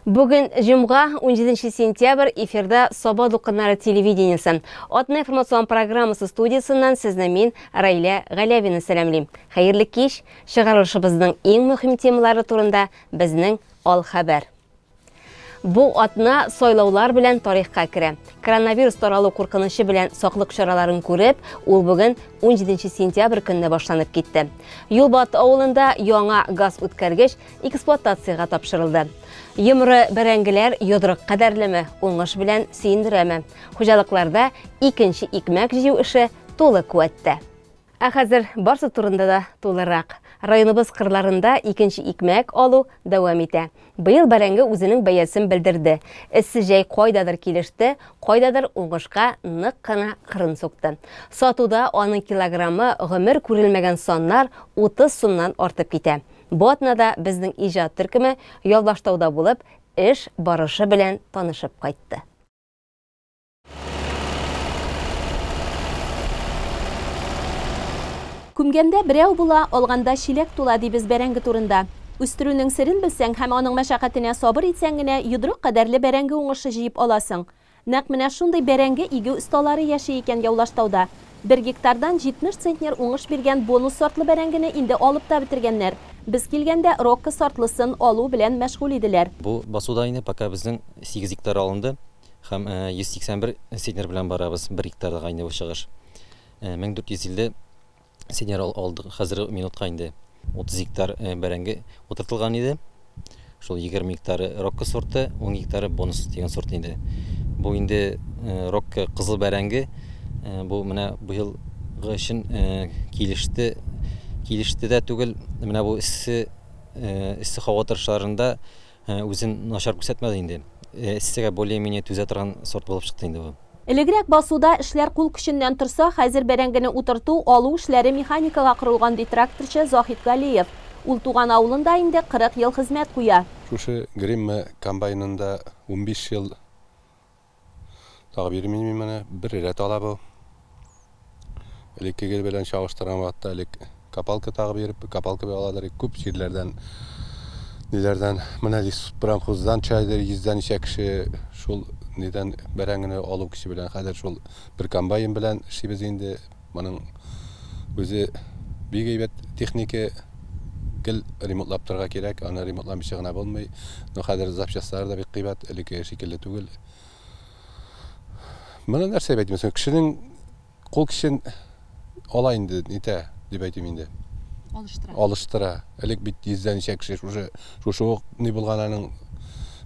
Бүген җомга, 17 сентябрь, эфирда Саба дулкыннары телевидениесе. Атна информацион программасы студиясеннән сезне мин, Раилә Галәвина сәламлим. Хәерле кич! Чыгарылышыбызның иң мөһим темалары турында безнең Ал хәбәр. Бу атна сайлаулар белән тарихка керә. Коронавирус таралу куркынычы белән саклык чараларын күреп, ул бүген 17 сентябрь көнне башланып китте. Юлбат авылында яңа газ үткәргеч эксплуатациягә тапшырылды. Йомры бәрәңгеләр йодрык кадәрлеме, уңыш белән сөендерәме? Хуҗалыкларда икенче икмәк җыю эше тулы куәттә. Ә хәзер барсы турында да тулырак. Районыбыз кырларында икенче икмәк алу дәвам итә. Быел бәрәңге үзенең бәясен белдерде. Эссе җәй кайдадыр килеште, кайдадыр уңышка нык кына кырын сукты. Сатуда аның килограммы гомер күрелмәгән саннар 30 сумнан артып китә. Бу атнада безнең иҗат төркеме Ялбаштауда булып, эш барышы белән танышып кайтты. Күмгәндә берәү була, алганда чиләк тула, дибез бәрәңге турында. Үстерүнең серен белсәң һәм аның мәшәкатенә сабыр итсәң генә йодрык кадәрле бәрәңге уңышы җыеп аласың. Нәкъ менә шундый бәрәңге игү осталары яши икән Явлаштауда. Бер гектардан 70 центнер уңыш биргән бонус сортлы бәрәңгене инде алып та бетергәннәр. Без килгәндә Рокко сортлысын алу белән мәшгуль иделәр. Бу басуда инде пока безнең 8 гектар алынды һәм 181 центнер белән барабыз бер гектарга инде бу чыгыш. 1450 центнер алдык хәзер минутка инде. 30 гектар бәрәңге утыртылган иде. Шул 20 гектары Рокко сорты, 10 гектары бонус дигән сорт инде. Бу инде Рокко кызыл бәрәңге. Бу менә быелгы өчен килеште, килеште дә түгел. Менә бу эссе, эссе һава торышларында үзен начар күрсәтмәде инде. Эссегә более-менее түзә торган сорт булып чыкты инде бу. Элегрәк басуда эшләр кул көченнән торса, хәзер бәрәңгене утырту, алу эшләре механикага корылган, ди тракторчы Заһид Галиев. Ул туган авылында инде 40 ел хезмәт куя. Шушы Гримма комбайнында 15 ел тагы бирмим мин моны, бер рәт ала бу. Элеккеге белән чагыштырган вакытта элек копалка тагы биреп, копалка белән аладыр, күп җирләрдән, ниләрдән, менә леспромхоздан чайдыр, йөздән ничә кеше шул нидән бәрәңгене алу кеше белән хәзер шул бер комбайн белән эшлибез инде. Моның үзе бик әйбәт техника, гел ремонтлап торырга кирәк, аны ремонтламыйча гына булмый. Но хәзер запчастлар да бик кыйбат, элеккеге шикелле түгел. Моны нәрсә әйтим, кешенең кул көчен ала инде, нитә, дип әйтим инде. Алыштыра. Алыштыра. Элек бит йөздән ничә кеше шушы, шушы ук ни булган аның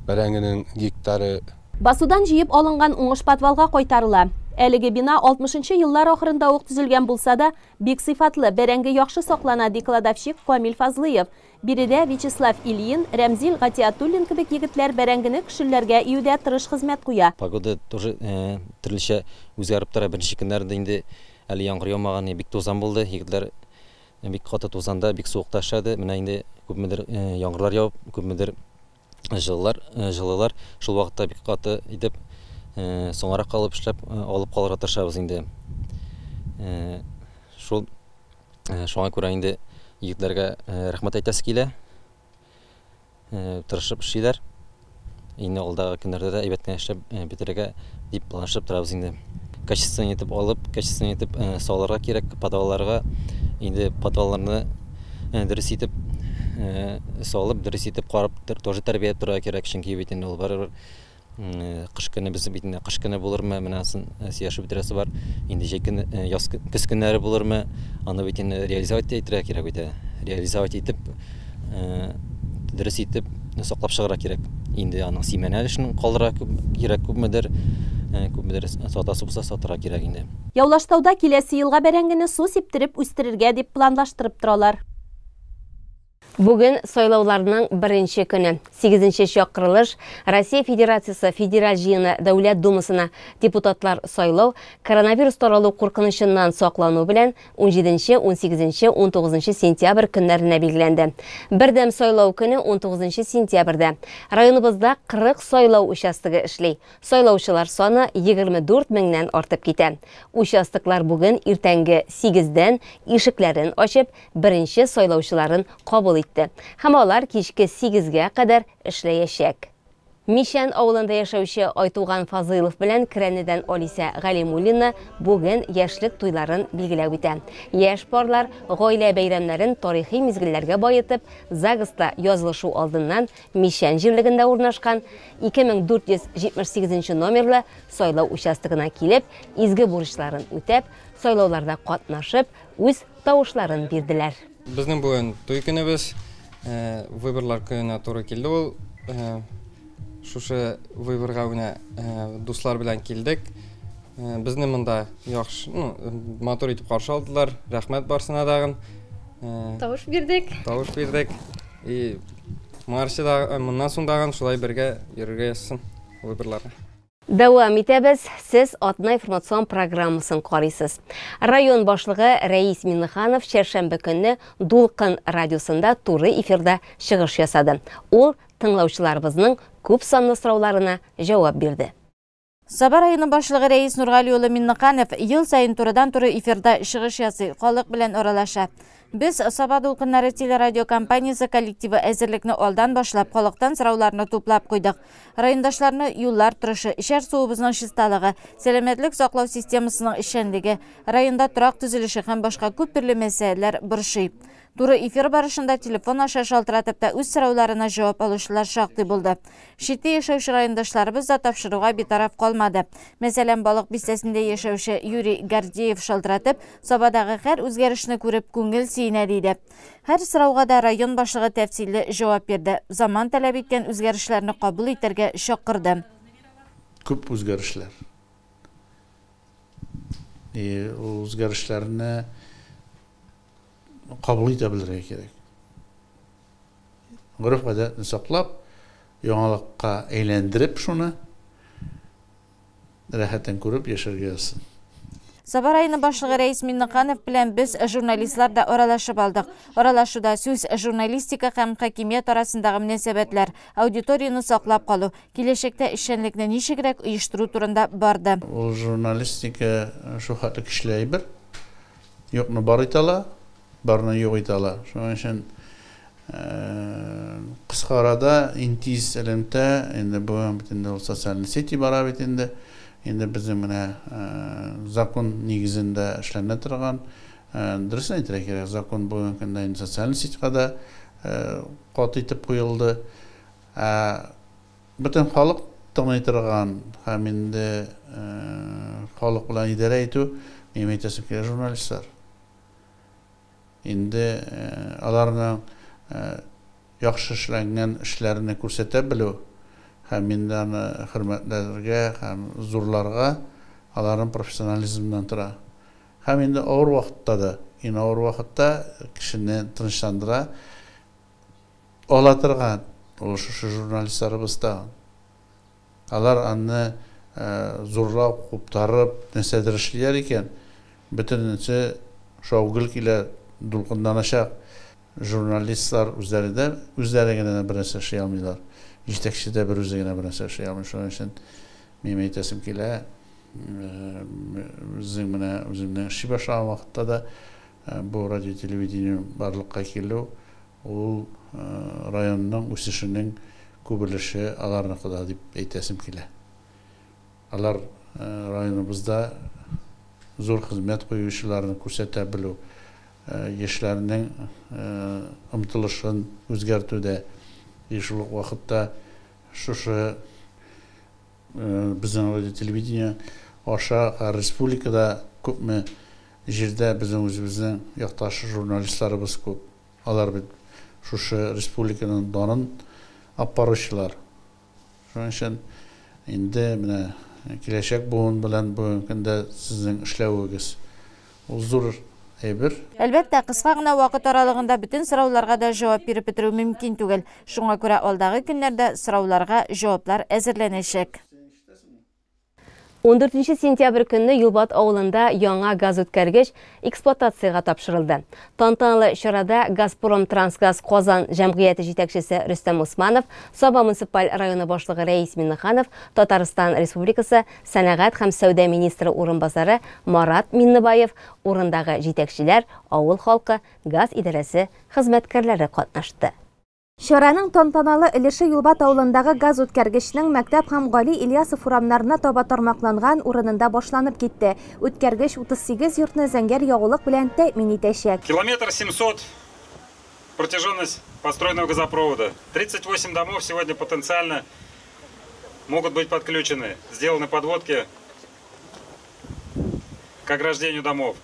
бәрәңгенең гектары. Басудан җыеп алынган уңыш подвалга кайтарыла. Әлеге бина 60 еллар ахырында ук төзелгән булса да, бик сыйфатлы, бәрәңге яхшы саклана, ди кладовщик Камил Фазлыев. Биредә Вячеслав Ильин, Рәмзил Гатиатуллин кебек егетләр бәрәңгене көшелләргә июдә тырыш хезмәт куя. Погода тоже төрлечә үзгәреп тора. Беренче көннәрдә инде әле яңгыр яумаган, бик тузан булды. Егетләр бик каты тузанда, бик суыкта эшләде. Менә инде күпмедер яңгырлар явып, күпмедер җылылар, җылылар. Шул вакытта бик каты итеп соңарак калып эшләп алып калырга тырышабыз инде. Шул шуңа күрә инде егетләргә рәхмәт әйтәсе килә. Тырышып эшлиләр. Инде алдагы көннәрдә дә әйбәт кенә эшләп бетерергә дип планлаштырып торабыз инде. Качественный итеп алып, качественный итеп салырга кирәк подвалларга. Инде подвалларны дөрес итеп салып, дөрес итеп карап, тоже тәрбияләп торырга кирәк, чөнки бит инде ул барыбер кыш көне без бит инде кыш көне булырмы, менә асын сөйләшеп бетерәсе бар. Инде җәй көне, яз көз көннәре булырмы, аны бит инде реализовать итәргә кирәк бит. Реализовать итеп, дөрес итеп саклап чыгарга кирәк. Инде аның симәнә өлешен калдырырга кирәк күпмедер, күпмедер сатасы булса сатырга кирәк инде. Явлаштауда киләсе елга бәрәңгене су сиптереп үстерергә дип планлаштырып торалар. Бүген сайлауларның беренче көне. 8-нче чакырылыш Россия Федерациясе Федераль җыены Дәүләт Думасына депутатлар сайлау коронавирус таралу куркынычыннан саклану белән 17-нче, 18-нче, 19-нчы сентябрь көннәренә билгеләнде. Бердәм сайлау көне 19 сентябрьдә. Районыбызда 40 сайлау участогы эшли. Сайлаучылар саны 24 меңнән артып китә. Участоклар бүген иртәнге 8-дән ишекләрен ачып, беренче сайлаучыларын кабул итте. Һәм алар кичке 8-гә кадәр эшләячәк. Мичән авылында яшәүче Айтуган Фазыйлов белән Керәнедән Алисә Галимуллина бүген яшьлек туйларын билгеләп үтә. Яшь парлар гаилә бәйрәмнәрен тарихи мизгелләргә баетып, ЗАГСта язылышу алдыннан Мичән җирлегендә урнашкан 2478 номерлы сайлау участогына килеп, изге бурычларын үтәп, сайлауларда катнашып, үз тавышларын бирделәр. Безнең бүген туй көнебез, выборлар көненә туры килде ул. Шушы выборга менә дуслар белән килдек. Безне монда яхшы, матур итеп каршы алдылар. Рәхмәт барсына дагын. Тавыш бирдек. Тавыш бирдек. И моңарчы да, моннан соң дагын шулай бергә йөрергә язсын выборларга. Дәвам итәбез. Сез атна информацион программасын карыйсыз. Район башлыгы Рәис Миннеханов чәршәмбе көнне Дулкын радиосында туры эфирда чыгыш ясады. Ул тыңлаучыларыбызның күп санлы сорауларына җавап бирде. Саба районы башлыгы Рәис Нургали улы Миннеханов ел сайын турыдан-туры эфирда чыгыш ясый, халык белән аралаша. Без Саба дулкыннары телерадиокомпаниясе коллективы әзерлекне алдан башлап, халыктан сорауларны туплап куйдык. Райондашларны юллар торышы, эчәр суыбызның чисталыгы, сәламәтлек саклау системасының эшчәнлеге, районда торак төзелеше һәм башка күп төрле мәсьәләләр борчый. Туры эфир барышында телефон аша шалтыратып та үз сорауларына җавап алучылар шактый булды. Читтә яшәүче райондашларыбыз да тапшыруга битараф калмады. Мәсәлән, Балык бистәсендә яшәүче Юрий Гордеев шалтыратып, Сабадагы һәр үзгәрешне күреп күңел сөенә диде. Һәр сорауга да район башлыгы тәфсилле җавап бирде. Заман таләп иткән үзгәрешләрне кабул итәргә чакырды. Күп үзгәрешләр. Ул үзгәрешләрне кабул итә белергә кирәк. Гореф-гадәтне саклап, яңалыкка әйләндереп шуны рәхәтен күреп яшәргә язсын. Саба районы башлыгы Рәис Миннеханов белән без журналистлар да аралашып алдык. Аралашуда сүз журналистика һәм хакимият арасындагы мөнәсәбәтләр, аудиторияне саклап калу, киләчәктә эшчәнлекне ничегрәк оештыру турында барды. Ул журналистика шул хәтле көчле әйбер. Юкны бар итә ала, барны юк итә ала. Шуның өчен кыска арада иң тиз элемтә, инде бүген бит инде ул социаль сети бара бит инде. Инде безнең менә закон нигезендә эшләнә торган, дөресен әйтергә кирәк, закон бүгенге көндә инде социаль сетька да каты итеп куелды. Бөтен халык тыңлый торган һәм инде халык белән идарә итү, минем әйтәсем килә, журналистлар. Инде аларның яхшы эшләнгән эшләрен күрсәтә белү һәм инде аны хөрмәтләргә һәм зурларга аларның профессионализмыннан тора. Һәм инде авыр вакытта да, иң авыр вакытта кешене тынычландыра ала торган ул шушы журналистларыбыз да. Алар аны зурлап, куптарып, нәрсәдер эшлиләр икән, бөтенесе шау-гөл килә, дулкынланачак. Журналистлар үзләре дә, үзләре генә бер нәрсә эшли алмыйлар. Җитәкче дә бер үзе генә бер нәрсә эшли алмый. Шуның өчен минем әйтәсем килә, безнең менә үземнең эшли башлаган вакытта да бу радио телевидение барлыкка килү, ул районның үсешенең күп өлеше аларныкы да дип әйтәсем килә. Алар районыбызда зур хезмәт куючыларны күрсәтә белү, яшьләрнең омтылышын үзгәртүдә, шул ук вакытта шушы безнең радио телевидение аша республикада күпме җирдә безнең үзебезнең якташ журналистларыбыз күп. Алар бит шушы республиканың данын алып баручылар. Шуның өчен инде менә киләчәк буын белән бүгенге көндә сезнең эшләвегез ул зур әйбер. Әлбәттә, кыска гына вакыт аралыгында бөтен сорауларга да җавап биреп бетерү мөмкин түгел. Шуңа күрә алдагы көннәрдә сорауларга җаваплар әзерләнәчәк. 14 сентябрь көнне Юлбат авылында яңа газ үткәргеч эксплуатациягә тапшырылды. Тантаналы чарада Газпром Трансгаз Казан җәмгыяте җитәкчесе Рөстәм Усманов, Саба муниципаль районы башлыгы Рәис Миннеханов, Татарстан Республикасы сәнәгать һәм сәүдә министры урынбасары Марат Миннебаев, урындагы җитәкчеләр, авыл халкы, газ идарәсе хезмәткәрләре катнашты. Чараның тантаналы өлеше Юлбат авылындагы газ үткәргечнең мәктәп һәм Гали Ильясов урамнарына таба тармакланган урынында башланып китте. Үткәргеч 38 йортны зәңгәр ягулык белән тәэмин итәчәк. Километр 700 протяженность построенного газопровода. 38 домов сегодня потенциально могут быть подключены. Сделаны подводки к ограждению домов.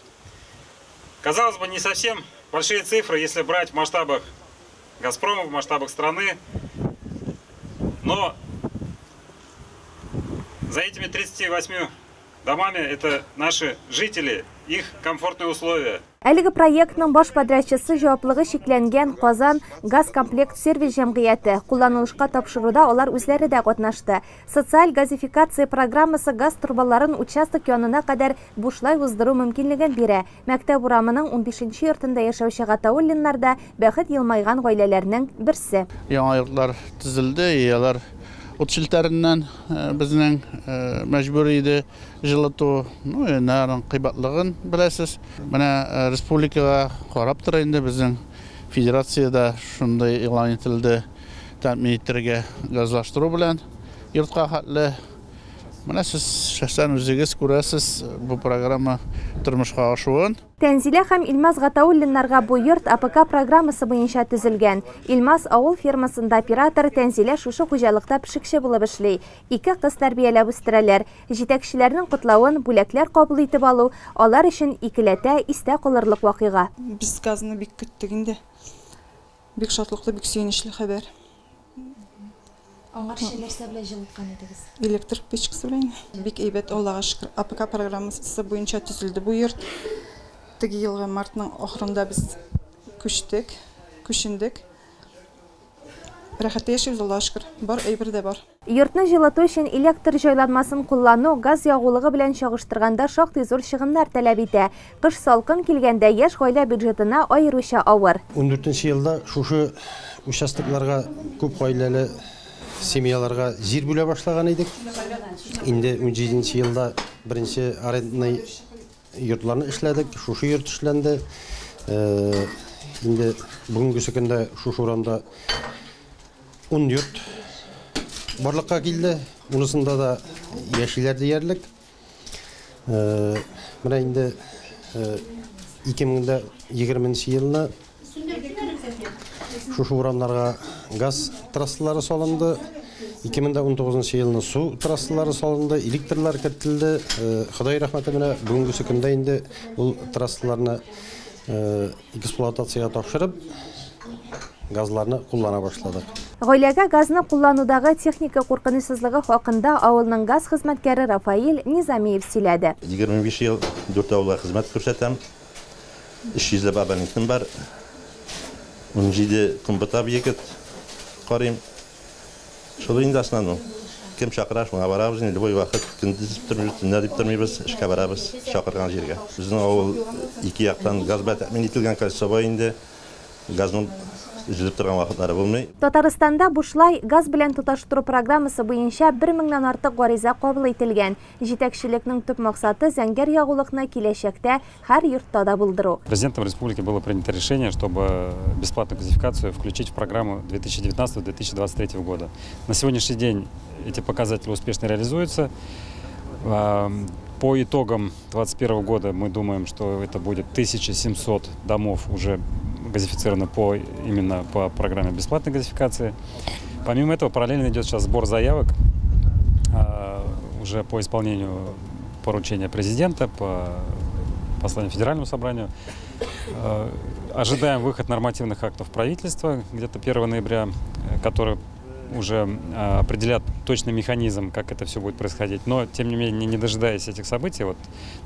Казалось бы, не совсем большие цифры, если брать в масштабах «Газпрома», в масштабах страны, но за этими 38 домами это наши жители, их комфортные условия. Әлеге проектның баш подрядчысы җаваплылыгы чикләнгән Казан Газкомплект сервис җәмгыяте. Кулланылышка тапшыруда алар үзләре дә катнашты. Социаль газификация программасы газ торбаларын участок янына кадәр бушлай уздыру мөмкинлеген бирә. Мәктәп урамының 15 йортында яшәүче Гатауллиннар да бәхет елмайган гаиләләрнең берсе. Яңа йортлар төзелде, алар ут челтәреннән безнең мәҗбүр иде җылыту, ну, аның кыйбатлыгын беләсез. Менә республикага карап тора инде безнең федерациядә шундый игълан ителде тәэмин итәргә газлаштыру белән йортка хәтле. Менә сез шәхсән үзегез күрәсез бу программа тормышка ашуын. Тәнзилә һәм Илмаз Гатауллиннарга бу йорт АПК программасы буенча төзелгән. Илмаз авыл фермасында оператор, Тәнзилә шушы хуҗалыкта пешекче булып эшли. Ике кыз тәрбияләп үстерәләр. Җитәкчеләрнең котлавын, бүләкләр кабул итеп алу алар өчен икеләтә истә калырлык вакыйга. Без газны бик көттек инде. Бик шатлыклы, бик сөенечле хәбәр. Аңарчы нәрсә белән җылыткан идегез? Электр печкасы белән. Бик әйбәт, Аллага шөкер. АПК программасы буенча төзелде бу йорт. Теге елгы мартның ахырында без күчтек, күчендек. Рәхәттә яшибез, Аллага шөкер. Бар әйбер дә бар. Йортны җылыту өчен электр җайланмасын куллану газ ягулыгы белән чагыштырганда шактый зур чыгымнар таләп итә. Кыш салкын килгәндә яшь гаилә бюджетына аеруча авыр. 14 елда шушы участокларга күп гаиләле семьяларга җир бүлә башлаган идек. Инде 17 елда беренче арендный йортларны эшләдек, шушы йорт эшләнде. Инде бүгенге көндә шушы урамда 10 йорт барлыкка килде. Унысында да яшиләр диярлек. Менә инде 2020 елны шушы урамнарга газ трассалары салынды. 2019 елны су трассалары салынды, электрлар кертелде. Ходай рәхмәте, менә бүгенге көндә инде ул трассаларны эксплуатациягә тапшырып, газларны куллана башладык. Гаиләгә газны кулланудагы техника куркынычсызлыгы хакында авылның газ хезмәткәре Рафаил Низамиев сөйләде. 25 ел дүрт авылга хезмәт күрсәтәм. 300 ләп абонентым бар. 17 кымбыт объект карыйм. Шул инде основном. Кем чакыра, шуңа барабыз. Инде любой вакыт, көндез дип тормыйбыз, төнлә дип тормыйбыз, эшкә барабыз, чакырган җиргә. Безнең авыл ике яктан газ белән тәэмин ителгән кольцевой инде. Газның өзелеп торган вакытлары булмый. Татарстанда бушлай газ белән тоташтыру программасы буенча 1000-нән артык гариза кабул ителгән. Җитәкчелекнең төп максаты зәңгәр ягулыкны киләчәктә һәр йортта да булдыру. Президентом республики было принято решение, чтобы бесплатную газификацию включить в программу 2019-2023 года. На сегодняшний день эти показатели успешно реализуются. По итогам 2021 года мы думаем, что это будет 1700 домов уже газифицировано именно по программе бесплатной газификации. Помимо этого, параллельно идет сейчас сбор заявок уже по исполнению поручения президента, по посланию Федеральному собранию. Ожидаем выход нормативных актов правительства где-то 1 ноября, которые уже определят точный механизм, как это все будет происходить. Но, тем не менее, не дожидаясь этих событий, вот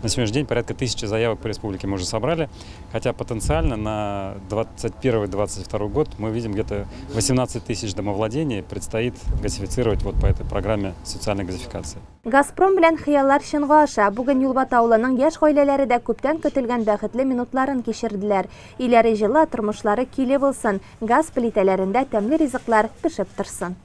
на сегодняшний день порядка 1000 заявок по республике мы уже собрали, хотя потенциально на 2021-2022 год мы видим где-то 18 тысяч домовладений предстоит газифицировать вот по этой программе социальной газификации. Газпром белән хыяллар чынга аша. Бүген Юлбат авылының яшь гаиләләре дә күптән көтелгән бәхетле минутларын кичерделәр. Өйләре җылы, тормышлары көйле булсын. Газ плитәләрендә тәмле ризыклар пешеп торсын.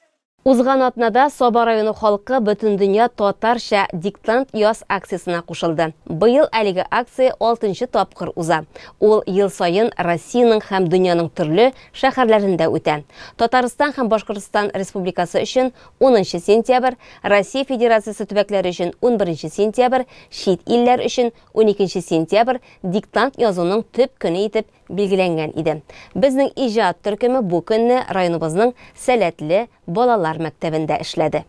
Узган атнада Саба районы халкы Бөтендөнья татарча диктант яз акциясенә кушылды. Быел әлеге акция 6нчы тапкыр уза. Ул ел саен Россиянең һәм дөньяның төрле шәһәрләрендә үтә. Татарстан һәм Башкортстан Республикасы өчен 10 сентябрь, Россия Федерациясе төбәкләре өчен 11 сентябрь, чит илләр өчен 12 сентябрь диктант язуның төп көне итеп билгеләнгән иде. Безнең иҗат төркеме бу көнне районыбызның сәләтле балалар мәктәбендә эшләде.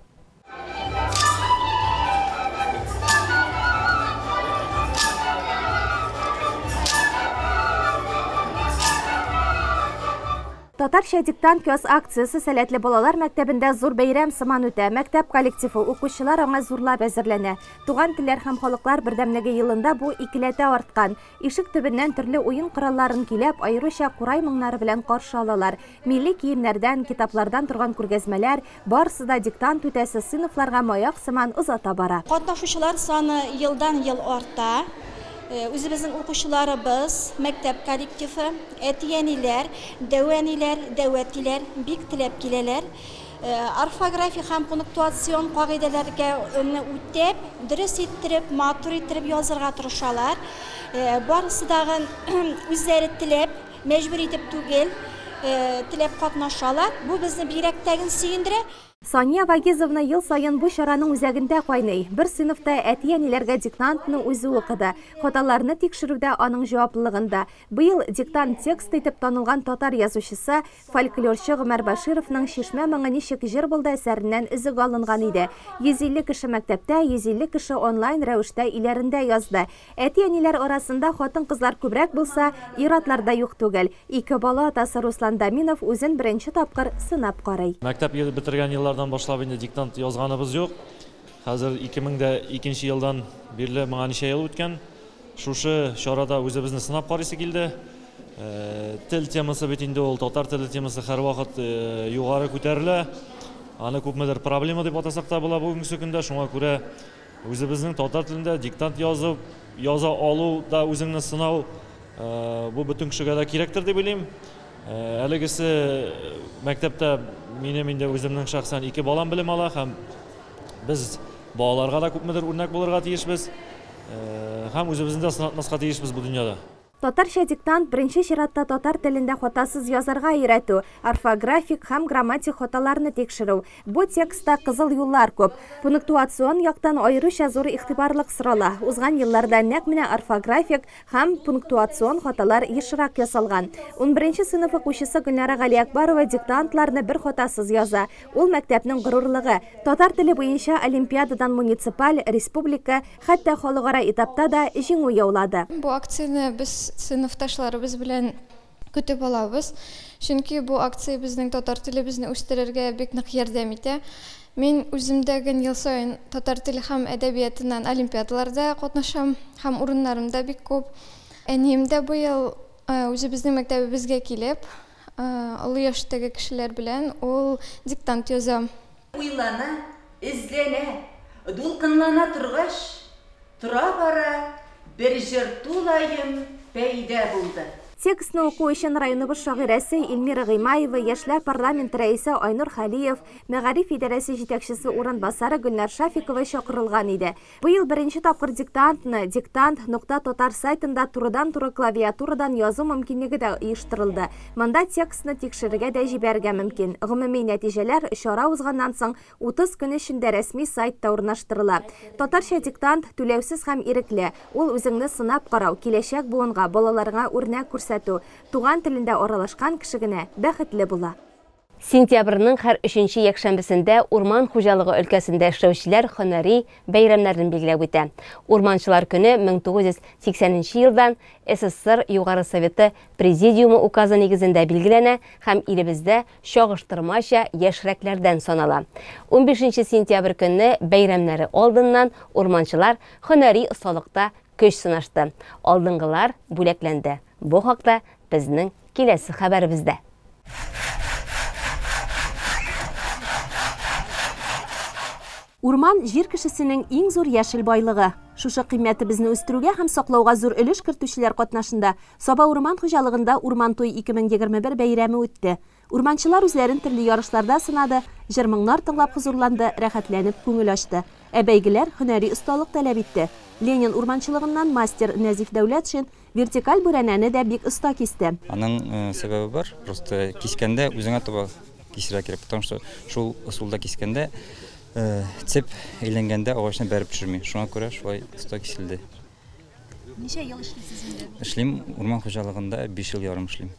Татарча диктант яз акциясе сәләтле балалар мәктәбендә зур бәйрәм сыман үтә. Мәктәп коллективы, укучылар аңа зурлап әзерләнә. Туган телләр һәм халыклар бердәмлеге елында бу икеләтә арткан. Ишек төбеннән төрле уен коралларын көйләп, аеруча курай моңнары белән каршы алалар. Милли киемнәрдән, китаплардан торган күргәзмәләр, барысы да диктант үтәсе сыйныфларга маяк сыман озата бара. Катнашучылар саны елдан-ел арта. Үзебезнең укучыларыбыз, мәктәп коллективы, әти-әниләр, дәү-әниләр, дәү-әтиләр бик теләп киләләр. Орфография һәм пунктуацион кагыйдәләргә үтәп, дөрес иттереп, матур иттереп язырга тырышалар. Барысы дагы үзләре теләп, мәҗбүр итеп түгел, теләп катнашалар. Бу безне бигрәк тә сөендерә. Сания Вагизовна ел саен бу чараның үзәгендә кайный. Бер сыйныфта әти-әниләргә диктантны үзе укыды. Хаталарны тикшерүдә аның җаваплылыгында. Быел диктант тексты итеп танылган татар язучысы, фольклорчы Гомәр Башировның Чишмә моңы ничек җыр булды әсәреннән өзек алынган иде. 150 кеше мәктәптә, 150 кеше онлайн рәвештә өйләрендә язды. Әти-әниләр арасында хатын-кызлар күбрәк булса, ир-атлар да юк түгел. Ике бала атасы Руслан Даминов үзен беренче тапкыр сынап карый. Мәктәп бетергән еллардан башлап инде диктант язганыбыз юк. Хәзер 2002 елдан бирле моңа ничә ел үткән. Шушы чарада үзебезне сынап карыйсы килде. Тел темасы бит инде ул, татар теле темасы һәрвакыт югары күтәрелә. Аны күпмедер проблема дип атасак та була бүгенге көндә. Шуңа күрә үзебезнең татар телендә диктант язып, яза алу да үзеңне сынау, бу бөтен кешегә дә кирәктер дип уйлыйм. Әлегесе мәктәптә минем инде үземнең шәхсән ике балам белем ала һәм без балаларга да күпмедер үрнәк булырга тиешбез һәм үзебезне дә сынатмаска тиешбез бу дөньяда. Татарча диктант беренче чиратта татар телендә хатасыз язарга өйрәтү, орфографик һәм грамматик хаталарны тикшерү. Бу текстта кызыл юллар күп. Пунктуацион яктан аеруча зур игътибарлык сорала. Узган елларда нәкъ менә орфографик һәм пунктуацион хаталар ешрак ясалган. 11 сыйныф укучысы Гөлнара Галиакбарова диктантларны бер хатасыз яза. Ул мәктәпнең горурлыгы. Татар теле буенча олимпиададан муниципаль, республика, хәтта халыкара этапта да җиңү яулады. Бу акцияне без сыйныфташларыбыз белән көтеп алабыз, чөнки бу акция безнең татар телебезне үстерергә бик нык ярдәм итә. Мин үземдәге ел саен татар теле һәм әдәбиятыннан олимпиадаларда катнашам һәм урыннарым да бик күп. Әнием дә быел үзебезнең мәктәбебезгә килеп, олы яшьтәге кешеләр белән ул диктант яза. Уйлана, эзләнә, дулкынлана торгач, тора-бара бер җыр тулаем пәйда булды. Текстны уку өчен районыбыз шагыйрәсе Эльмира Гыймаева, Яшьләр парламенты рәисе Айнур Халиев, Мәгариф идарәсе җитәкчесе урынбасары Гөлнар Шафикова чакырылган иде. Быел беренче тапкыр диктантны диктант.татар сайтында турыдан-туры клавиатурадан язу мөмкинлеге дә оештырылды. Монда текстны тикшерергә дә җибәрергә мөмкин. Гомуми нәтиҗәләр чара узганнан соң 30 көн эчендә рәсми сайтта урнаштырыла. Татарча диктант түләүсез һәм ирекле. Ул үзеңне сынап карау, киләчәк буынга, балаларга үрнәк күрсәтү, туган телендә аралашкан кеше генә бәхетле була. Сентябрьнең һәр өченче якшәмбесендә урман хуҗалыгы өлкәсендә эшләүчеләр һөнәри бәйрәмнәрен билгеләп үтә. Урманчылар көне 1980 елдан СССР Югары Советы Президиумы указы нигезендә билгеләнә һәм илебездә чагыштырмача яшьрәкләрдән санала. 15 сентябрь көнне бәйрәмнәре алдыннан урманчылар һөнәри осталыкта көч сынашты. Алдынгылар бүләкләнде. Бу хакта безнең киләсе хәбәребездә. Урман җир кешесенең иң зур яшел байлыгы. Шушы кыйммәтебезне үстерүгә һәм саклауга зур өлеш кертүчеләр катнашында Саба урман хуҗалыгында Урман туй 2021 бәйрәме үтте. Урманчылар үзләрен төрле ярышларда сынады, җыр-моңнар тыңлап хозурланды, рәхәтләнеп күңел ачты. Ә бәйгеләр һөнәри осталык таләп итте. Ленин урманчылыгыннан мастер Нәзиф Дәүләтшин вертикаль бүрәнәне дә бик оста кисте. Аның сәбәбе бар, просто кискәндә үзеңә таба кисергә кирәк, потому что шул ысулда кискәндә цепь әйләнгәндә агачны бәреп төшерми. Шуңа күрә шулай оста киселде. Ничә ел эшлисез инде? Эшлим, урман хуҗалыгында 5 ел ярым эшлим.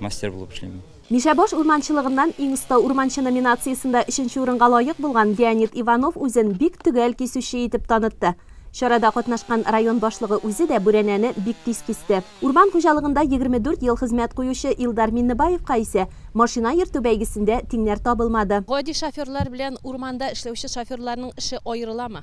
Мастер булып эшлим. Мишәбаш урманчылыгыннан иң оста урманчы номинациясендә өченче урынга лаек булган Леонид Иванов үзен бик төгәл кисүче итеп танытты. Чарада катнашкан район башлыгы үзе дә бүрәнәне бик тиз кисте. Урман хуҗалыгында 24 ел хезмәт куючы Илдар Миннебаевка исә машина йөртү бәйгесендә тиңнәр табылмады. Гади шоферлар белән урманда эшләүче шоферларның эше аерыламы?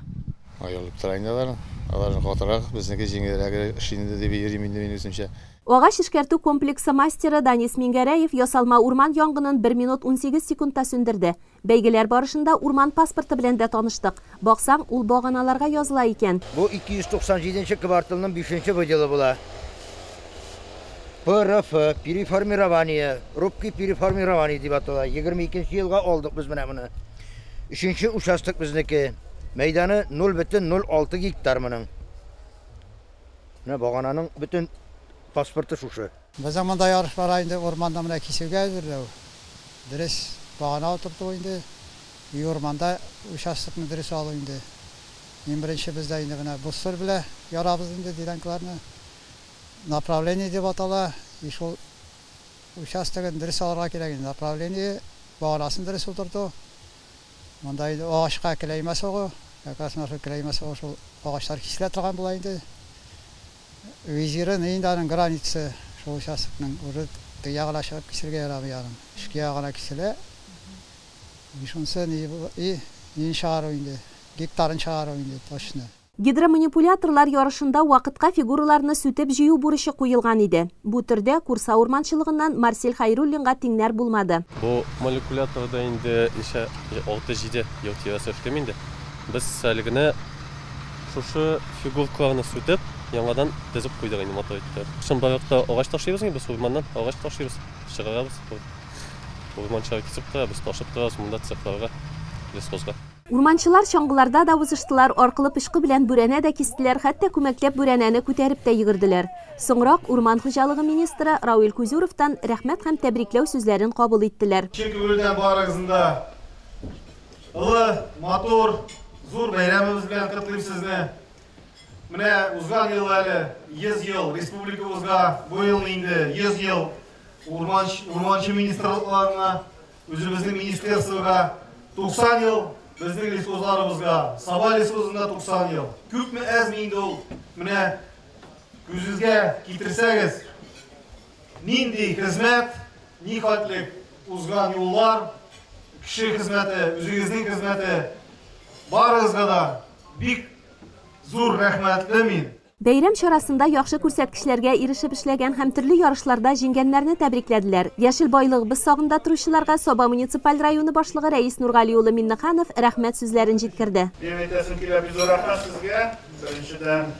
Аерылып тора инде алар. Аларның катырак, безнеке җиңелрәк эш инде дип йөрим инде мин үземчә. Агач эшкәртү комплексы мастеры Данис Мингәрәев ясалма урман янгынын 1 минут 18 секундта сүндерде. Бәйгеләр барышында урман паспорты белән дә таныштык. Баксаң, ул баганаларга языла икән. Бу 297 нче кварталның 5 нче выделы була. ПРФ, переформирование, рубки переформирование дип атала. 22 нче елга алдык без менә моны. Өченче участок безнеке. Мәйданы 0,06 гектар моның. Менә багананың бөтен паспорты шушы. Безнең монда ярыш бара инде, урманда менә кисүгә әзерләү. Дөрес багана утырту инде. И урманда участокны дөрес алу инде. Иң беренче бездә инде менә буссыр белә ярабыз инде делянкаларны. Направление дип атала. И шул участогын дөрес алырга кирәк инде. Направление, баганасын дөрес утырту. Монда инде агачка келәймә сугу. Как раз менә шул келәймә сугу шул агачлар киселә торган була инде. Визиры инде аның граница шул участокның уже теге ягына чыгып кисергә ярамый аның. Эчке ягына киселә. И шунысы ни и нин чыгару инде, гектарын чыгару инде точно. Гидроманипуляторлар ярышында вакытка фигураларны сүтеп җыю бурычы куелган иде. Бу төрдә Курса урманчылыгыннан Марсель Хайруллинга тиңнәр булмады. Бу молекуляторда инде ничә, алты-җиде ел тирәсе эшлим инде. Без әле генә шушы фигуркаларны сүтеп, яңадан тезеп куйдык инде мотор итеп. Чынбарлыкта агач ташыйбыз инде, без урманнан агач ташыйбыз, чыгарабыз. Урманчылар кисеп тора, без ташып торабыз монда цехларга, лесхозга. Урманчылар чаңгыларда да узыштылар, аркылы пычкы белән бүрәнә дә кистеләр, хәтта күмәкләп бүрәнәне күтәреп тә йөгерделәр. Соңрак урман хуҗалыгы министры Рауил Кузюровтан рәхмәт һәм тәбрикләү сүзләрен кабул иттеләр. Чын күңелдән барыгызны да олы, матур, зур бәйрәмебез белән котлыйм сезне. Менә узган ел әле 100 ел республикабызга, бу ел инде 100 ел урманчы министрлыкларына, үзебезнең министерствога 90 ел, безнең лесхозларыбызга, Саба лесхозында 90 ел. Күпме әзме инде ул, менә күзегезгә китерсәгез, нинди хезмәт, ни хәтлек узган юллар, кеше хезмәте, үзегезнең хезмәте, барыгызга да бик зур рәхмәтле мин. Бәйрәм чарасында яхшы күрсәткечләргә ирешеп эшләгән һәм төрле ярышларда җиңгәннәрне тәбрикләделәр. Яшел байлыгыбыз сагында торучыларга Саба муниципаль районы башлыгы Рәис Нургали улы Миннеханов рәхмәт сүзләрен җиткерде. Минем әйтәсем килә, бик зур рәхмәт сезгә. Беренчедән,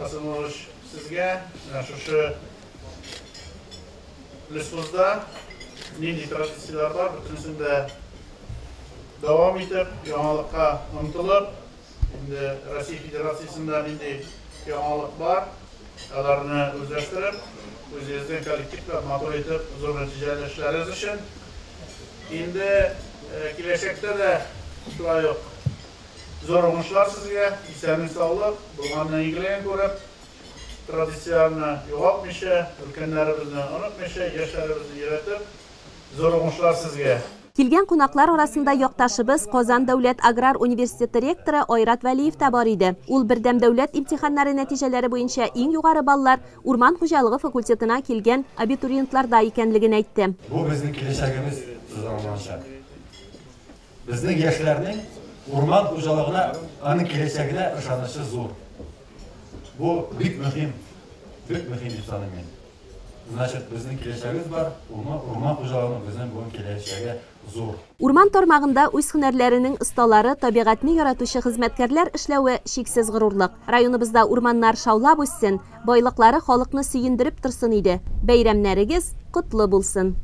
Хасанович, сезгә менә шушы лесхозда нинди традицияләр бар, бөтенесен дә дәвам итеп, яңалыкка омтылып, инде Россия Федерациясендә нинди яңалык бар, аларны үзләштереп, үзегезнең коллектив белән матур итеп, зур нәтиҗәле эшләрегез өчен. Инде киләчәктә дә шулай ук зур уңышлар сезгә, исәнлек, саулык, булганны игелеген күреп, традицияләрне югалтмыйча, өлкәннәребезне онытмыйча, яшьләребезне өйрәтеп, зур уңышлар сезгә. Килгән кунаклар арасында якташыбыз Казан дәүләт аграр университеты ректоры Айрат Вәлиев та бар иде. Ул бердәм дәүләт имтиханнары нәтиҗәләре буенча иң югары баллар урман хуҗалыгы факультетына килгән абитуриентларда икәнлеген әйтте. Бу безнең киләчәгебез, сез аңлаганча. Безнең яшьләрнең урман хуҗалыгына, аның киләчәгенә ышанычы зур. Бу бик мөһим, бик мөһим дип саныйм мин. Значит, безнең киләчәгебез бар, урман хуҗалыгының безнең бүген киләчәге зур. Урман тармагында үз һөнәрләренең осталары, табигатьне яратучы хезмәткәрләр эшләве чиксез горурлык. Районыбызда урманнар шаулап үссен, байлыклары халыкны сөендереп торсын иде. Бәйрәмнәрегез котлы булсын.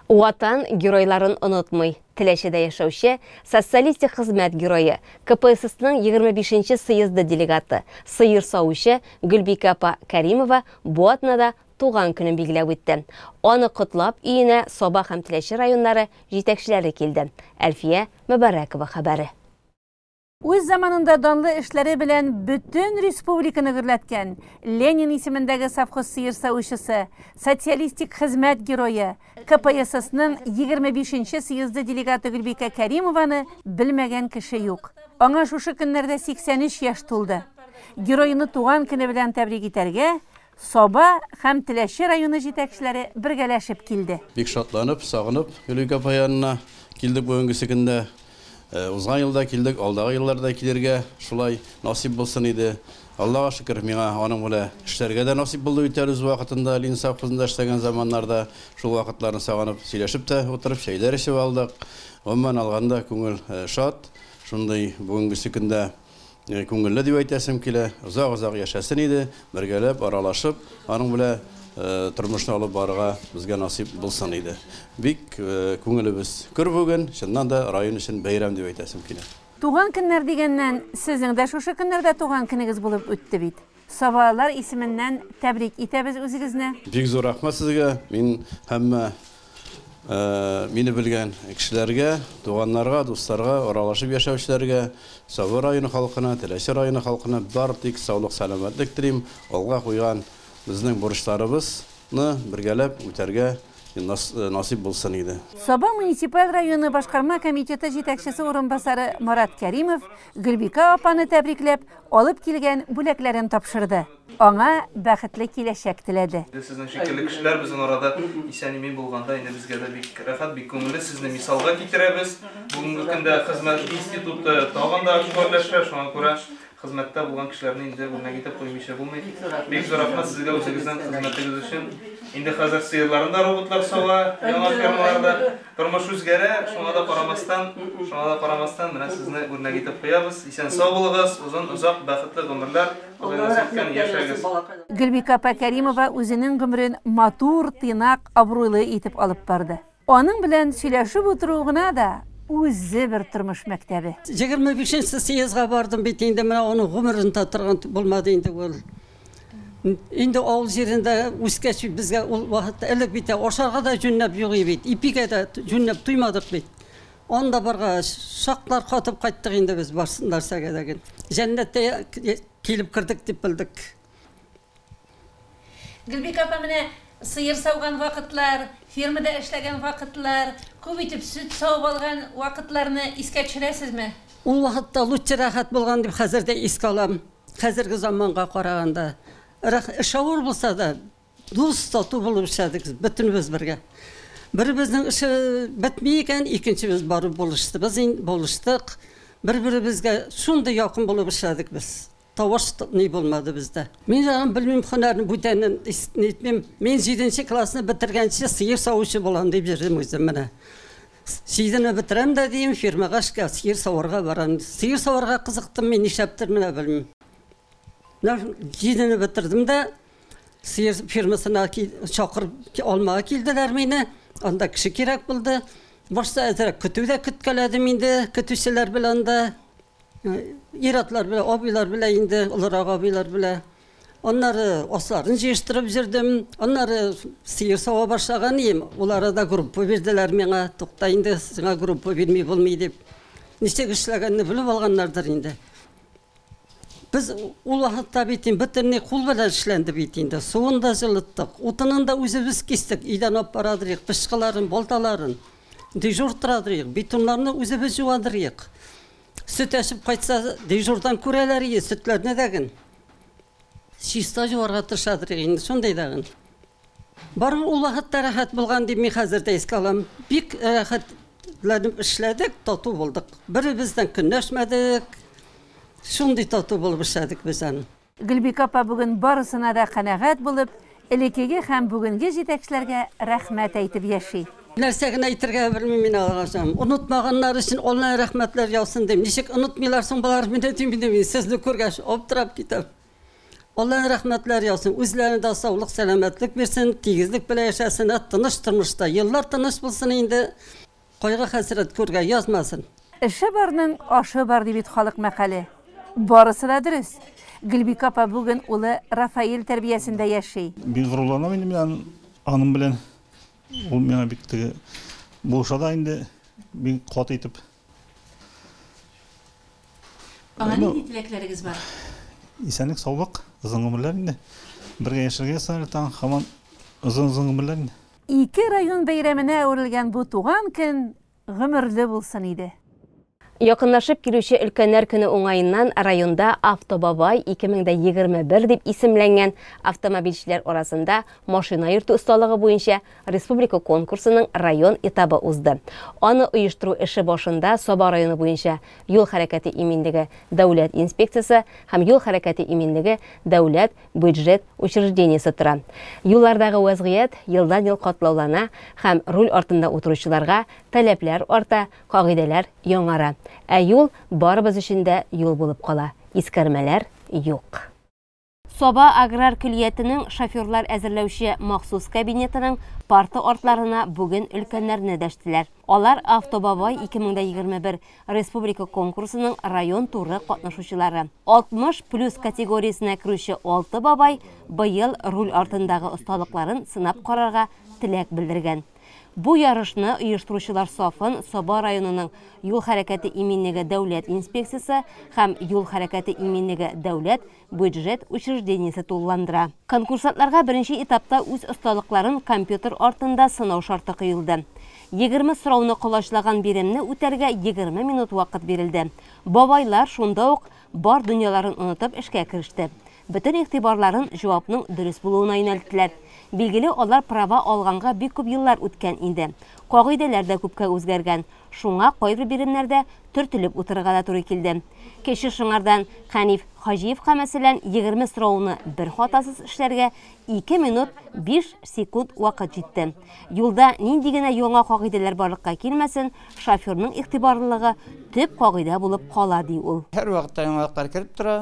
Ватан геройларын онытмый. Теләчедә яшәүче Социалистик хезмәт герое, КПССның 25 нче съезды делегаты, сыер савучы Гөлбикә апа Кәримова бу атнада туган көнен билгеләп үтте. Аны котлап өенә Саба һәм Теләче районнары җитәкчеләре килде. Әлфия Мөбарәкова хәбәре. Үз заманында данлы эшләре белән бөтен республиканы гөрләткән Ленин исемендәге совхоз сыер савучысы, Социалистик хезмәт герое, КПССның 25 нче съезды делегаты Гөлбикә Кәримованы белмәгән кеше юк. Аңа шушы көннәрдә 83 яшь тулды. Героены туган көне белән тәбрик итәргә Саба һәм Теләче районы җитәкчеләре бергәләшеп килде. Бик шатланып, сагынып Гөлбикә апа янына килдек бүгенгесе көндә. Узган елда килдек, алдагы елларда килергә шулай насыйп булсын иде. Аллага шөкер, миңа аның белән эшләргә дә насыйп булды бит әле үз вакытында, Ленин совхозында эшләгән заманнарда. Шул вакытларны сагынып сөйләшеп тә утырып, чәйләр эчеп алдык. Гомумән алганда, күңел шат. Шундый бүгенгесе көндә Күңелле дип әйтәсем килә. Озак-озак яшәсен иде, бергәләп, аралашып, аның белән тормышны алып барырга безгә насыйп булсын иде. Бик күңелебез көр бүген, чыннан да район өчен бәйрәм дип әйтәсем килә. Туган көннәр дигәннән, сезнең дә шушы көннәрдә туган көнегез булып үтте бит. Сабалылар исеменнән тәбрик итәбез үзегезне. Бик зур рәхмәт сезгә. Мин һәммә мине белгән кешеләргә, туганнарга, дусларга, аралашып яшәүчеләргә, Саба районы халкына, Теләче районы халкына бары тик саулык-сәламәтлек телим. Алга куйган безнең бурычларыбызны бергәләп үтәргә насыйп булсын иде. Саба муниципаль районы башкарма комитеты җитәкчесе урынбасары Марат Кәримов Гөлбикә апаны тәбрикләп, алып килгән бүләкләрен тапшырды, аңа бәхетле киләчәк теләде. Сезнең шикелле кешеләр безнең арада исән-имин булганда инде безгә дә бик рәхәт, бик күңелле. Сезне мисалга китерәбез. Бүгенге көндә хезмәт институты тагын да актуальләшә, шуңа күрә хезмәттә булган кешеләрне инде үрнәк итеп куймыйча булмый. Бик зур рәхмәт сезгә үзегезнең хезмәтегез өчен. Инде хәзер сыерларын да роботлар сава яңа фермаларда. Тормыш үзгәрә, шуңа да карамастан, шуңа да карамастан, менә сезне үрнәк итеп куябыз. Исән-сау булыгыз, озын, озак, бәхетле гомерләр, Ходай насыйп иткән, яшәгез. Гөлбикә апа Кәримова үзенең гомерен матур, тыйнак, абруйлы итеп алып барды. Аның белән сөйләшеп утыру гына да үзе бер тормыш мәктәбе. 25 нче съездга бардым бит инде, менә аның гомерен торган булмады инде ул. Инде авыл җирендә үскәч бит безгә ул вакытта элек бит ашарга да җүнләп юк иде бит, ипигә дә җүнләп туймадык бит. Анда баргач, шаклар катып кайттык инде без бар нәрсәгә дә. Җәннәттә килеп кердек дип белдек. Гөлбикә апа, менә сыер сауган вакытлар, фермада эшләгән вакытлар, күп итеп сөт савып алган вакытларны искә төшерәсезме? Ул вакытта лучше рәхәт булган дип хәзер дә искә алам. Хәзерге заманга караганда. Эш авыр булса да, дус, тату булып эшләдек бөтенебез бергә. Беребезнең эше бетми икән, икенчебез барып булышты. Без булыштык. Бер-беребезгә шундый якын булып эшләдек без. Тавыш ни булмады бездә. Мин аны белмим һөнәрне бүтәнен нитмим. Мин 7 классны бетергәнче сыер савучы булам дип йөрдем үзем менә. Сидене бетерәм дә дим, фирмага эшкә сыер саварга барам. Сыер саварга кызыктым мин нишләптер менә белмим. Җидене бетердем дә сыер фирмасына чакырып алмага килделәр мине. Анда кеше кирәк булды. Башта әзрәк көтү дә көткәләдем инде, көтүчеләр белән дә. Ир-атлар белән, абыйлар белән инде, олырак абыйлар белән. Аннары асларын җыештырып йөрдем. Аннары сыер сава башлаган идем. Ул арада группа бирделәр миңа. Тукта инде, сиңа группа бирми булмый дип. Ничек эшләгәнне белеп алганнардыр инде. Без ул вакытта бит инде бөтенләй кул белән эшләнде бит инде. Суын да җылыттык, утынын да үзебез кистек, өйдән алып барадырык, пычкыларын, балталарын. Дежур торадырык, бетоннарны үзебез юадырык. Сөт әчеп кайтса, дежурдан күрәләр ие сөтләрне дәген. Чиста җуарга тырышадыр инде, шундый дәген. Барыбер ул вакытта рәхәт булган дип мин хәзер дә искә алам. Бик рәхәтләнеп эшләдек, тату булдык. Беребездән көнләшмәдек. Шундый тату булып эшләдек без аны. Гөлбикә апа бүген барысына да канәгать булып, элеккеге һәм бүгенге җитәкчеләргә рәхмәт әйтеп яши. Нәрсә генә әйтергә белмим мин аларга җаным. Онытмаганнар өчен Алла рәхмәтләр яусын дим. Ничек онытмыйлар соң болар мине дим инде мин сезне күргәч аптырап китәм. Алланың рәхмәтләре яусын, үзләренә дә саулык, сәламәтлек бирсен, тигезлек белән яшәсеннәр, тыныч тормышта, еллар тыныч булсын инде, кайгы-хәсрәт күргә язмасын. Эше барның ашы бар, ди бит халык мәкале. Барысы да дөрес. Гөлбикә апа бүген улы Рафаэль тәрбиясендә яши. Бик горурланам инде мин аның белән. Ул миңа бик теге булыша да инде, бик каты итеп. Аңа нинди теләкләрегез бар? Исәнлек, саулык, озын гомерләр инде. Бергә яшәргә язсын әле тагын, һаман озын-озын гомерләр инде. Ике район бәйрәменә әверелгән бу туган көн гомерле булсын иде. Якынлашып килүче Өлкәннәр көне уңаеннан районда Автобабай 2021 дип исемләнгән автомобильчеләр арасында машина йөртү осталыгы буенча Республика конкурсының район этабы узды. Аны оештыру эше башында Саба районы буенча юл хәрәкәте иминлеге дәүләт инспекциясе һәм юл хәрәкәте иминлеге дәүләт бюджет учреждениесе тора. Юллардагы вәзгыять елдан-ел катлаулана һәм руль артында утыручыларга таләпләр арта, кагыйдәләр яңара. Ә юл барыбыз өчен дә юл булып кала, искәрмәләр юк. Саба аграр көллиятенең шоферлар әзерләүче махсус кабинетының парта артларына бүген өлкәннәрне дәштеләр. Алар Автобабай 2021 республика конкурсының район туры катнашучылары. 60 плюс категориясенә керүче алты бабай быел руль артындагы осталыкларын сынап карарга теләк белдергән. Бу ярышны оештыручылар сафын Саба районының юл хәрәкәте иминлеге дәүләт инспекциясе һәм юл хәрәкәте иминлеге дәүләт бюджет учреждениесе тулыландыра. Конкурсантларга беренче этапта үз осталыкларын компьютер артында сынау шарты куелды. 20 сорауны колачлаган биремне үтәргә 20 минут вакыт бирелде. Бабайлар шунда ук бар дөньяларын онытып эшкә кереште. Бөтен игътибарларын җавапның дөрес булуына юнәлттеләр. Билгеле, алар права алганга бик күп еллар үткән инде. Кагыйдәләр дә күпкә үзгәргән. Шуңа кайбер биремнәрдә төртелеп утырырга да туры килде. Кече Шыңардан Хәниф Хаҗиевка, мәсәлән, 20 сорауны бер хатасыз эшләргә 2 минут 5 секунд вакыт җитте. Юлда нинди генә яңа кагыйдәләр барлыкка килмәсен, шоферның игътибарлылыгы төп кагыйдә булып кала, ди ул. Һәрвакытта яңалыклар кереп тора.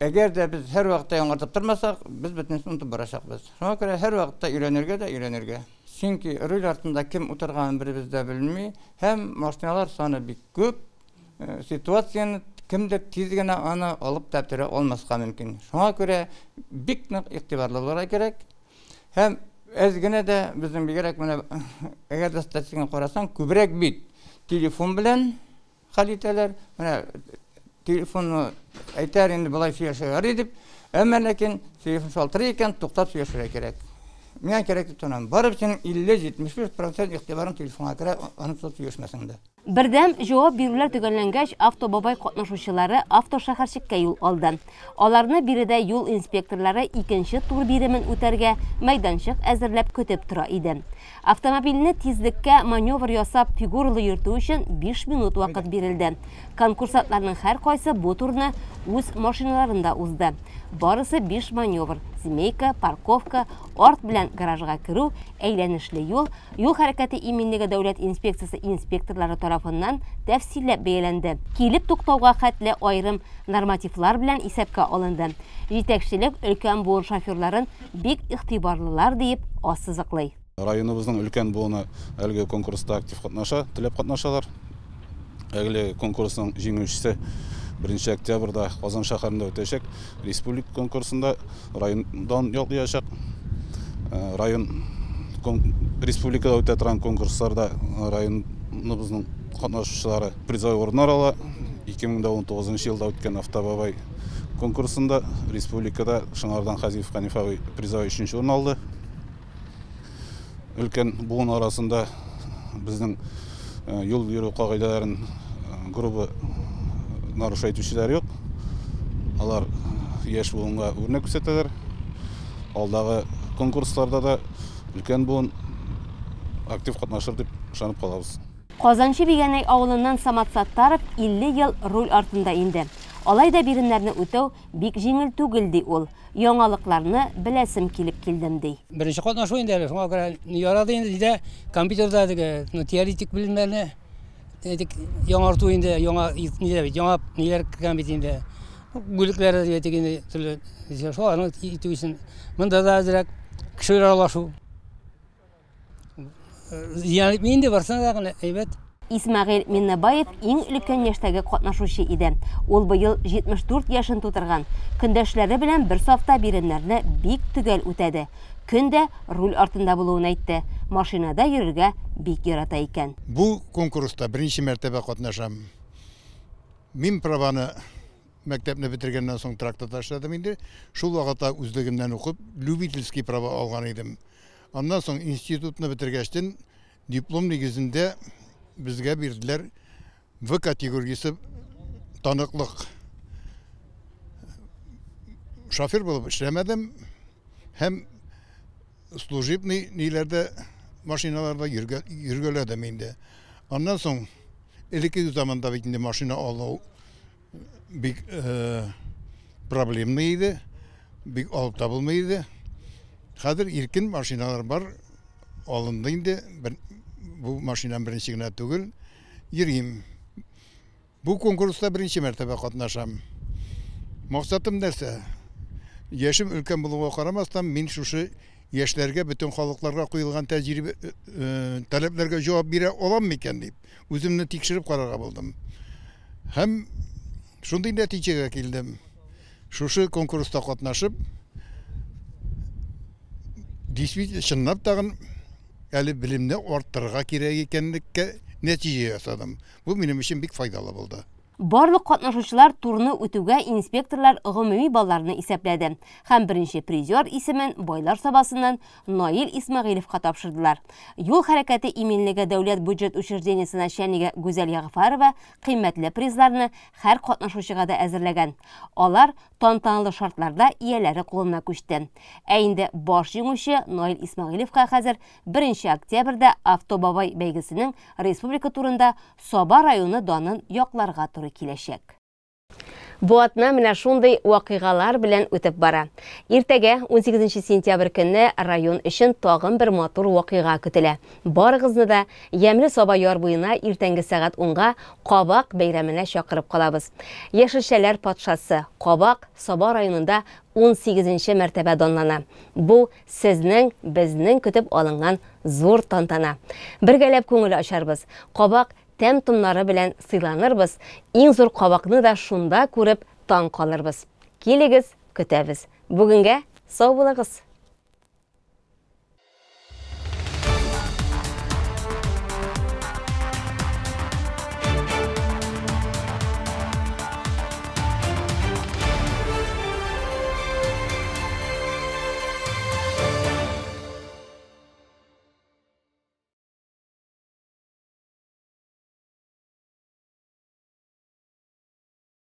Әгәр дә без һәрвакытта яңартып тормасак, без бөтенесен онытып барачакбыз. Шуңа күрә һәрвакытта өйрәнергә дә өйрәнергә. Чөнки руль артында кем утырганын беребез дә белми һәм машиналар саны бик күп. Ситуацияне кемдер тиз генә аны алып та бетерә алмаска мөмкин. Шуңа күрә бик нык игътибарлы булырга кирәк. Һәм әз генә дә безнең бигрәк менә әгәр дә статистиканы карасаң, күбрәк бит телефон белән хәл итәләр. Менә телефонны әйтәр инде болай сөйләшә ярый дип, әмма ләкин телефон шалтырый икән, туктап сөйләшергә кирәк. Миңа кирәк дип санам. Барыбер синең 50-75 процент игътибарың телефонга керә, аны тотып сөйләшмәсәң дә. Бердәм җавап бирүләр төгәлләнгәч, Автобабай катнашучылары автошәһәрчеккә юл алды. Аларны биредә юл инспекторлары икенче тур биремен үтәргә мәйданчык әзерләп көтеп тора иде. Автомобильне тизлеккә маневр ясап фигуралы йөртү өчен 5 минут вакыт бирелде. Конкурсантларның һәркайсы бу турны үз машиналарында узды. Барысы 5 маневр: змейка, парковка, арт белән гаражга керү, әйләнешле юл, юл хәрәкәте иминлеге дәүләт инспекциясе инспекторлары тарафыннан тәфсилләп бәяләнде. Килеп туктауга хәтле аерым нормативлар белән исәпкә алынды. Җитәкчелек өлкән буын шоферларын бик игътибарлылар диеп ассызыклый. Районыбызның өлкән буыны әлеге конкурста актив катнаша, теләп катнашалар. Әлеге конкурсның җиңүчесе 1 октябрьдә Казан шәһәрендә үтәчәк республика конкурсында райондан яклаячак. Район республикада үтә торган конкурсларда районыбызның катнашучылары призовой урыннар ала. 2019 елда үткән Автобабай конкурсында республикада Шыңардан Хазиев Ханиф абый призовой 3 урын алды. Өлкән буын арасында безнең юл йөрү кагыйдәләрен грубо нарушать итүчеләр юк. Алар яшь буынга үрнәк күрсәтәләр. Алдагы конкурсларда да өлкән буын актив катнашыр дип ышанып калабыз. Казанчы Бигәнәй авылыннан Самат Саттаров 50 ел руль артында инде. Алай да биремнәрне үтәү бик җиңел түгел, ди ул. Яңалыкларны беләсем килеп килдем, ди. Беренче катнашу инде әле, шуңа күрә ярады инде, диде, компьютерда теге, теоретик белемнәрне әйтик, яңарту инде, яңа ниләр бит, яңа ниләр кергән бит инде. Бүлекләре дип әйтик инде, төрле шуларны итү өчен. Монда да әзрәк кеше белән аралашу. Зыян итми инде, барсына да гына әйбәт. Исмәгыйль Миннебаев иң өлкән яшьтәге катнашучы иде. Ул быел 74 яшен тутырган. Көндәшләре белән бер сафта биремнәрне бик төгәл үтәде. Көн дә руль артында булуын әйтте. Машинада йөрергә бик ярата икән. Бу конкурста беренче мәртәбә катнашам. Мин праваны мәктәпне бетергәннән соң тракторда эшләдем инде. Шул вакытта үзлегемнән укып, любительский права алган идем. Аннан соң институтны бетергәчтен диплом нигезендә безгә бирделәр В категориясе таныклык. Шофер булып эшләмәдем һәм служебный ниләрдә машиналарда йөргәләдем инде. Аннан соң элеккеге заманда бит инде машина алу бик проблемный иде, бик алып та булмый иде. Хәзер иркен машиналар бар, алынды инде. Бер, бу машинам беренче генә түгел. Йөрим. Бу конкурста беренче мәртәбә катнашам. Максатым нәрсә? Яшем өлкән булуга карамастан, мин шушы яшьләргә, бөтен халыкларга куелган тәҗрибә таләпләргә җавап бирә алам микән дип, үземне тикшереп карарга булдым. Һәм шундый нәтиҗәгә килдем. Шушы конкурста катнашып, действительно, чынлап тагын әле белемне арттырырга кирәк икәнлеккә нәтиҗә ясадым. Бу минем өчен бик файдалы булды. Барлык катнашучылар турны үтүгә инспекторлар гомуми балларны исәпләде һәм беренче призер исемен Байлар Сабасыннан Наил Исмәгыйлевка тапшырдылар. Юл хәрәкәте иминлеге дәүләт бюджет учреждениесе начальнигы Гүзәл Ягъфәрова кыйммәтле призларны һәр катнашучыга да әзерләгән. Алар тантаналы шартларда ияләре кулына күчте. Ә инде баш җиңүче Наил Исмәгыйлевка хәзер беренче октябрьдә Автобабай бәйгесенең республика турында Саба районы данын якларга туры киләчәк. Бу атна менә шундый вакыйгалар белән үтеп бара. Иртәгә, 18 сентябрь көнне район өчен тагын бер матур вакыйга көтелә. Барыгызны да ямьле Саба яр буена иртәнге сәгать унга Кабак бәйрәменә чакырып калабыз. Яшелчәләр патшасы, кабак Саба районында унсигезенче мәртәбә данлана. Бу, сезнең, безнең көтеп алынган зур тантана. Бергәләп күңел ачарбыз, кабак тәм-томнары белән сыйланырбыз, иң зур кабакны да шунда күреп таң калырбыз. Килегез, көтәбез. Бүгенгә сау булыгыз!